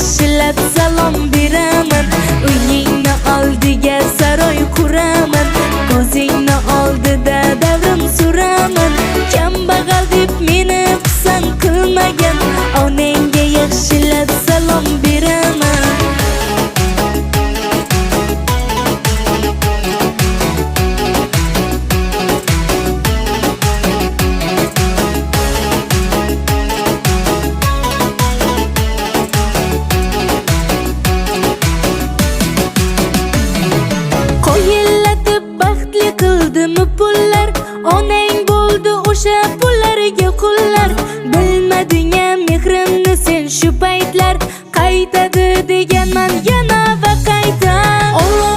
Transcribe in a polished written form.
Yaxshilab salom beraman. Uyingni oldiga saroy quraman, ko'zingni oldida davron suraman. Kambag'al deb meni pisand qilmagan onangga yaxshilab salom beraman. Qoyillatib baxtli qildimi pullar, onang bo'ldi o'sha pullarga qullar. Bilmading-a mehrimni sen shu paytlar,